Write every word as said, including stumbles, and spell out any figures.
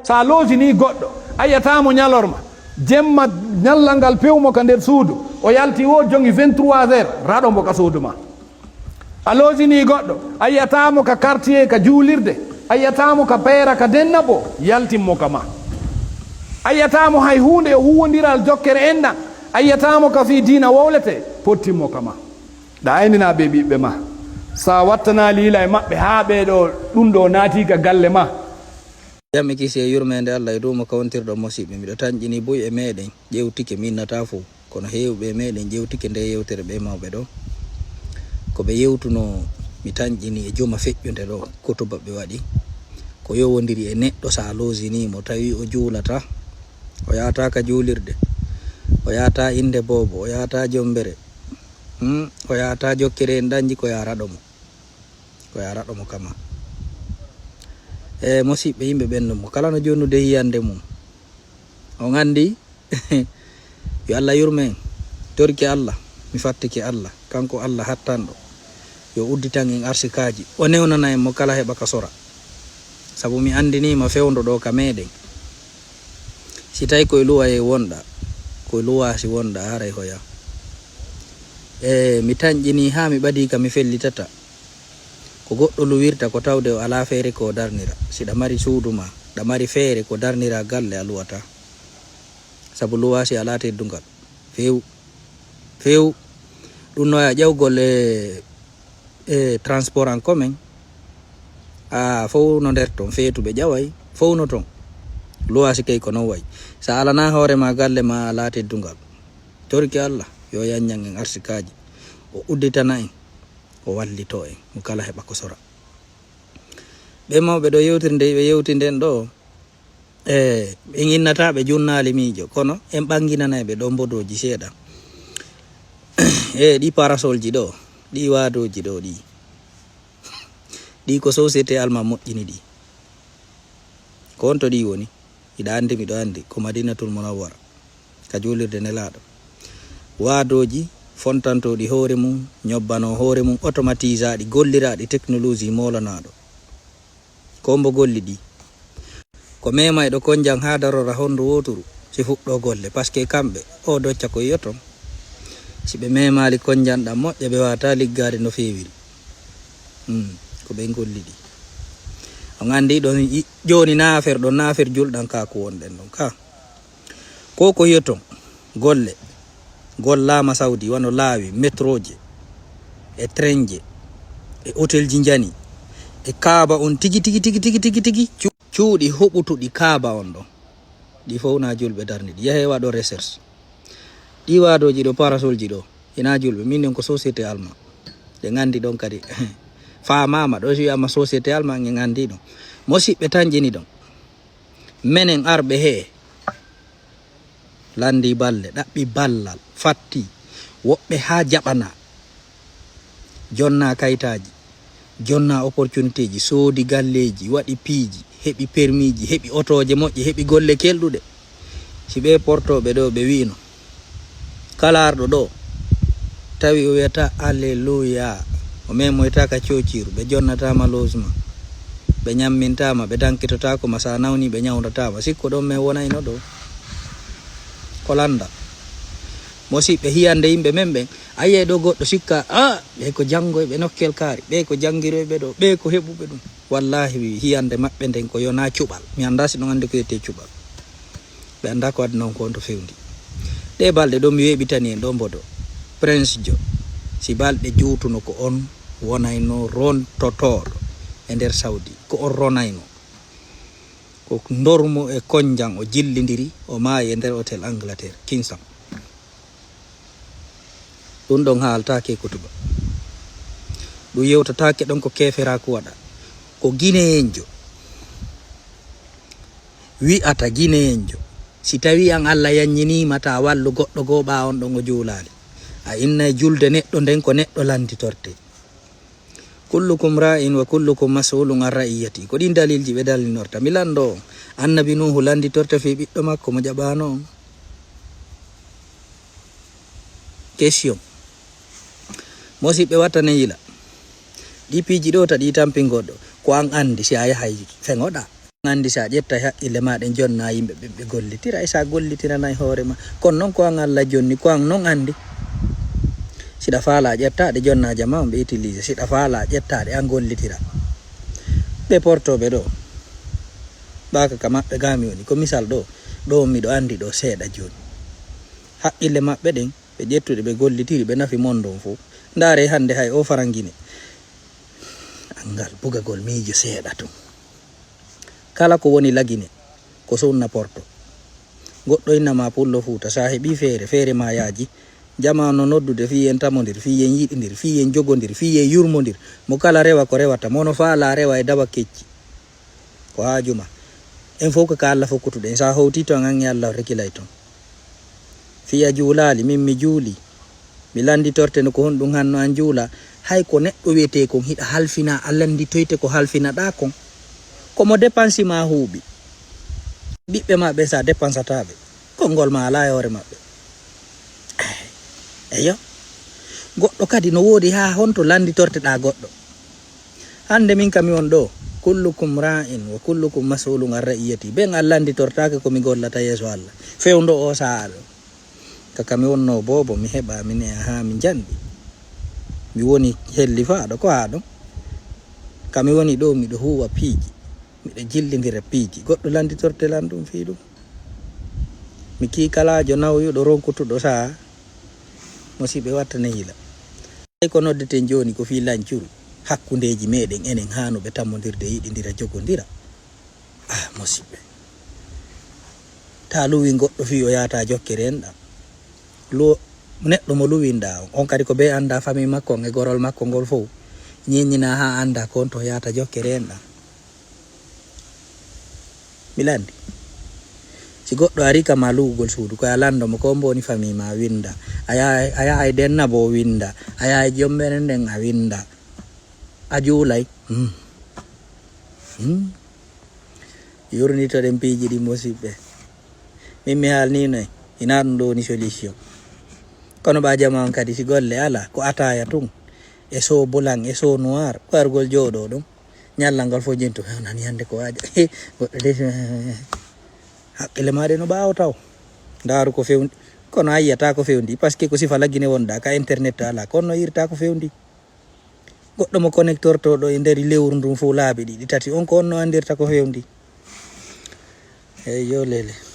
So a loosinii goɗɗo, a yi'ataa mo ñalorma, jemma ñallal ngal pew mo ka nder suudu, o yalti woo jogi vingt-trois heures, raɗo mo ka suudu ma. A loosinii goɗɗo, a yi'ataa mo ka quartier, ka juulirde, a yi'ataa mo ka peera, ka dennabo, yaltin mo ka ma. A yi'ataa mo hay huunde e huuwondiral jokkere enɗan, a yi'ataa mo ka fii diina wowlete, pottin mo ka ma. Ɗa ayninaa ɓe ɓiɓɓe ma. So a wattanaali yila e maɓɓe haa ɓee ɗoo, ɗun ɗoo naatii ka galle ma. Jam e kisiyee e yurmeende Alla e duumo kawntirɗo mosiɓɓe. Miɗo tanƴinii buy e meeɗen ƴeewtike, mi innataa fow, kono heewɓe e meeɗen ƴeewtike ndee yewtere, ɓee mawɓe ɗoo. Ko ɓe yewtunoo, mi tanƴinii e juma feƴƴunde ɗoo, kutuba ɓe waɗi. Ko yowondiri e neɗɗo, so a loosinii mo, tawi o juulataa, o yahataa ka juulirde, o yahataa innde boobo, o yahataa jombere, hmm, o yahataa jokkere en ɗanji, ko yaha raɗo mo. Ko yaha raɗo mo kama. E mosiɓɓe, yimɓe ɓen no mo kala no jonnude hiyande mum. On anndi? Yo Alla yurme en. Torike Alla, mi fattike Alla, kanko Alla hattanɗo. Yo udditan en arsikaaji, o newnana en mo kala heɓa ka sora. Sabu mi anndiniima fewndo ɗoo ka meeɗen. Si tawi koye luwayee wonɗaa, koye luwaasi wonɗaa, haray hoyaa. E mi tanƴinii haa mi ɓadii ka mi fellitata. Ko goɗɗo luwirta ko tawde o alaa feere ko o darnira. Si ɗa mari suudu maa, ɗa mari feere ko darnira galle, a luwataa. Sabu luwaasi alaa teddungal. Few. Few. Ɗun no waya ƴawgol e, e transport en commun. A fow no nder ton, feetuɓe ƴaway, fow no ton. Luwaasi kay ko non wayi. So a alanaa hoore maa galle maa, alaa teddungal. Torike Alla, yo yanñan en arsikaaji. O udditana en, o wallitoo en, mo kala heɓa ko sora. Ɓee mawɓe ɗoo yewtirde, ɓe yewtinden ɗoo, e, en innataa ɓe junnaali miijo, kono en ɓannginanay ɓe ɗoo mbodooji seeɗa. E, ɗii parasolji ɗoo, ɗii waadooji ɗoo, ɗii. Ɗii ko Société Alma moƴƴini ɗii. Ko on to ɗii woni? Hiɗa anndi, miɗo anndi, ko Madinatul Munawwara, ka juulirde Nelaaɗo. Waadooji fontantooɗi hoore mum, ñobbanoo hoore mum, otomatiisaaɗi, golliraaɗi teknoloosi moolanaaɗo. Ko mbo golli ɗi? Ko memayɗo konjan haa darora hondu wooturu, si fuɗɗoo golle, paske kamɓe, o docca ko yi'oton. Si ɓe memaali konjan ɗan moƴƴa, ɓe waawataa liggaade no feewiri. Hmm, ko ɓen golli ɗi. On anndi ɗon i-, jooni na affaire ɗon, na affaire julɗan ka ko wonɗen ɗon ka. Ko ko yi'oton, golle, gollaama Saudi, wano laawi, metrooje, e trenje, e hotelji njani, e Kaaba on tigi, tigi, tigi, tigi, tigi, tigi, cu-, cuuɗi hoɓutuɗi Kaaba on ɗon. Ɗi fow na julɓe darni ɗi. Yahee waɗo recherche. Ɗi waadooji ɗo, parasolji ɗo, ina julɓe. Min ɗon ko Société Alma. Ɗen anndi ɗon kadi. Faamaama ɗo, si wiyaama Société Alma, en anndi ɗon. Mosiɓɓe tan ƴini ɗon. Menen arɓe hee, lanndii balɗe, ɗaɓɓii ballal, fattii, woɓɓe haa jaɓanaa, jonnaa kaytaaji, jonnaa opportunitéji, soodi galleeji, waɗi piiji, heɓi permiiji, heɓi otooje moƴƴe, heɓi golle kelɗuɗe. Si ɓee portooɓe ɗoo ɓe wi'ino, kala arɗo ɗoo, tawi o wi'ataa, "Alleluya." O memoytaa ka coociiru, ɓe jonnataa ma logement, ɓe ñammintaa ma, ɓe dankitotaako ma, so a nawni ɓe ñawndataa ma. Sikko ɗon men wonayno ɗoo. Ko lannda. Mosiɓɓe hiyande yimɓe men ɓen, a yi'ay ɗoo goɗɗo sikka, "Ah, ɓee ko janngoyɓe nokkel kaari, ɓee ko janngiroyɓe ɗoo, ɓee ko heɓuɓe ɗum." Wallaahi, hiyande maɓɓe nden ko yonaa cuɓal. Mi anndaa si ɗum anndi ko wiyetee cuɓal. Ɓe anndaa ko aduna on ko on to fewndi. Ɗee balɗe ɗoo mi weeɓitani en ɗoo mbodo. Prince Jo, si balɗe juutuno ko on wonayno rontotooɗo e nder Saudi. Ko on ronayno. Ko ndormo e konjan o jillindiri, o maayi e nder hotel Angleterre, Kingston. Ɗum ɗon haaltaake e kutuba. Ɗum yewtataake ɗon ko keeferaaku waɗa. Ko Gineyeenjo wi'ata Gineyeenjo. Si tawii an Alla yanñinii ma taa wallu goɗɗo goo ɓaa on ɗon o juulaali. A innay julde neɗɗo nden ko neɗɗo lannditortee. "Kullukum ra'in wa kullukum mas'ulun an ra'iyati." Ko ɗin dalilji ɓe dalinorta. Mi lanndo on. Annabi Nuuhu lannditorta fii ɓiɗɗo makko mo jaɓaano on. Question. Mosiɓɓe wattane yila. Ɗi piiji ɗoo ta ɗi tampin goɗɗo. Ko an anndi si a yahay feŋoɗaa. Anndi si a ƴettay haqqille ma ɗen jonna yimɓe ɓe ɓe gollitira e si a gollitiranay hoore ma. Kono noon ko an Allah jonni, ko an noon anndi. Si ɗa faala a ƴetta ɗe jonna jama on ɓe utilise, si ɗa faala a ƴetta ɗe an gollitira. Ɓe portoɓe ɗo, ɓaka ka maɓɓe ga mi woni, ko misal ɗo, ɗo miɗo anndi ɗo seeɗa jooni. Haqqille maɓɓe ɗen, ɓe ƴettuɗe ɓe gollitiri, ɓe nafi mondon fof. Ndaare hannde hay o farangine. Anngal bugagol miijo seeɗa tun. Kala ko woni lagine, ko sunna porto. Goɗɗo inna ma pullo fuuta, sa heɓi feere, feere ma yaaji. Jama no noddude fii en tamondir, fii en yiɗindir, fii en jogondir, fii en yurmondir. Mo kala rewa ko rewata, mo no faala rewa e dawa kecci. Ko haaju ma. En fof ko ka Allah fokkutuɗen. Sa howti toon, an e Allah on rekilay toon. Fii a juulaali, min mi juuli. Mi lannditorte no ko honɗum hanno an juula. Hay ko neɗɗo wiyetee kon hiɗa halfina, a lannditoyte ko halfinaɗaa kon. Ko mo depansi ma huuɓi. Ɓiɓɓe ma ɓe sa depansataa ɓe. Konngol ma alaa e hoore maɓɓe. Eyo. Goɗɗo kadi no woodi haa honto lannditorteɗaa goɗɗo. Hannde min kam mi won ɗo. Kullukum ra'in wa kullukum mas'ulun an ra'iyati. Ɓen a lannditortaake ko mi gollata yeeso Allah. Fewndo o sa'a ɗo. Ka, ka mi wonno boobo, mi heɓa, mi ne'a haa mi njanɗi. Mi woni hellifaaɗo, ko haa ɗon. Ka mi woni ɗo, miɗo huuwa piiji. Miɗo jillindira piiji. Goɗɗo lannditorte lan ɗum fii ɗum. Mi kiikalaajo nawyuɗo ronkutuɗo sa'a. Musiɓɓe wattane hila. Ay ko noddeten jooni ko fii lancuru. Hakkundeeji meɗen enen haanuɓe tammondirde, yiɗindira, jogondira. Ah, musiɓɓe. Ta luwin goɗɗo fii o yaata jokkere enɗam. Lu-, neɗɗo mo luwinɗaa on, on kadi ko bee anndaa famii makko on e gorol makko ngol fow. Ñeññinaa haa anndaa ko on to yaata jokkere enɗam. Mi lanndi. Si goɗɗo arii ka ma luwugol suudu, ko a lanndo mo ko on woni famii ma winnda. A yaha, a yaha e denna bo winnda. A yaha e jombere nden a winnda. A juulay. Hmm. Hmm. Yurnitoɗen piiji ɗi musiɓɓe. Min mi haalnino en, hinaa ɗum ɗo woni solution. Kono ɓa jama on kadi si golle alaa, ko ataaya tun. E so blanc, e so noir, ko argol jooɗo ɗum. Ñallal ngal fof jento, "Eh, nani hannde ko waaja." Goɗɗo de, haqqille ma ɗe no ɓaawo taw. Ndaaru ko fewndi. Kono a yiyata ko fewndi, parce que ko sifa laggine wonɗa, ka internet alaa. Kono no yirta ko fewndi. Goɗɗo mo connectorto ɗo e nder lewru ndun fof laabi ɗiɗi, tati, on ko on no anndirta ko fewndi. Eyyo, lele.